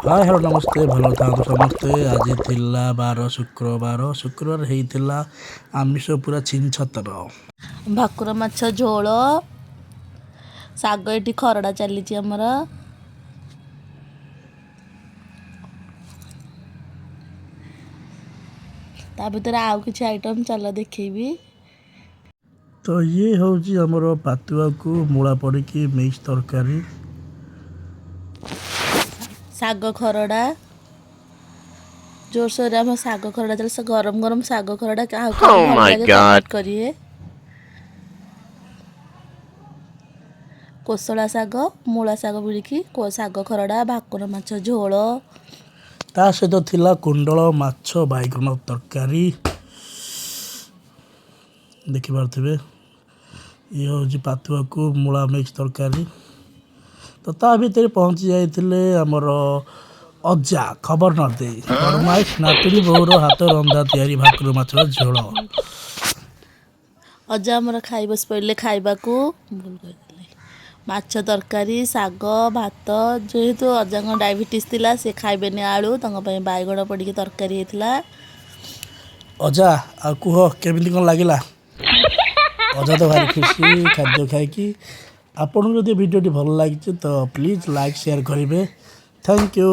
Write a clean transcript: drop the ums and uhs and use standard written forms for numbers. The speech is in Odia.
ହାଏ, ହ୍ୟାଲୋ, ନମସ୍ତେ। ଭଲ ଥାନ୍ତୁ ସମସ୍ତେ। ଆଜି ଥିଲା ବାର ଶୁକ୍ରବାର। ଶୁକ୍ରବାର ହେଇଥିଲା ଆମିଷ ପୁରା ଛିନଛତର। ଭାକୁର ମାଛ ଝୋଳ, ଶାଗ ଏଠି ଖରଡ଼ା ଚାଲିଛି ଆମର। ତା ଭିତରେ ଆଉ କିଛି ଆଇଟମ୍ ଚାଲ ଦେଖେଇବି। ତ ଇଏ ହେଉଛି ଆମର ପାତୁଆକୁ ମୂଳା ପଡ଼ିକି ମିକ୍ସ ତରକାରୀ। ଶାଗ ଖରଡ଼ା ଜୋରସୋରରେ ଆମ ଶାଗ ଖରଡ଼ା ଚାଲେ। ସେ ଗରମ ଗରମ ଶାଗ ଖରଡ଼ା କାହାକୁ କାହାକୁ Oh ଭଲ my ଲାଗେ God. Comment କରିବେ। କୋଶଳା ଶାଗ, ମୂଳା ଶାଗ ଭିଡ଼ିକି ଶାଗ ଖରଡ଼ା, ଭାକୁର ମାଛ ଝୋଳ। ତା ସହିତ ଥିଲା କୁଣ୍ଡଳ ମାଛ ବାଇଗଣ ତରକାରୀ। ଦେଖିପାରୁଥିବେ, ଇଏ ହେଉଛି ପାତୁଆକୁ ମୂଳା ମିକ୍ସ ତରକାରୀ। ତ ତା ଭିତରେ ପହଞ୍ଚି ଯାଇଥିଲେ ଆମର ଅଜା ଖବର ନ ଦେଇ। ଫରମାଇଶ, ନାତୁଣୀ ବୋଉର ହାତ ରନ୍ଧା ତିଆରି ଭାକୁର ମାଛର ଝୋଳ। ଅଜା ଆମର ଖାଇ ବସି ପଡ଼ିଲେ ଖାଇବାକୁ। ଭୁଲ କହିଦେଲି। ମାଛ ତରକାରୀ, ଶାଗ, ଭାତ। ଯେହେତୁ ଅଜାଙ୍କ ଡାଇବେଟିସ୍ ଥିଲା, ସେ ଖାଇବେନି ଆଳୁ, ତାଙ୍କ ପାଇଁ ବାଇଗଣ ପଡ଼ିକି ତରକାରୀ ହେଇଥିଲା। ଅଜା, ଆଉ କୁହ କେମିତି କ'ଣ ଲାଗିଲା? ଅଜା ତ ଭାରି ଖୁସି ଖାଦ୍ୟ ଖାଇକି। ଆପଣଙ୍କୁ ଯଦି ଭିଡ଼ିଓଟି ଭଲ ଲାଗିଛି ତ ପ୍ଲିଜ୍ ଲାଇକ୍, ସେୟାର କରିବେ। Thank you.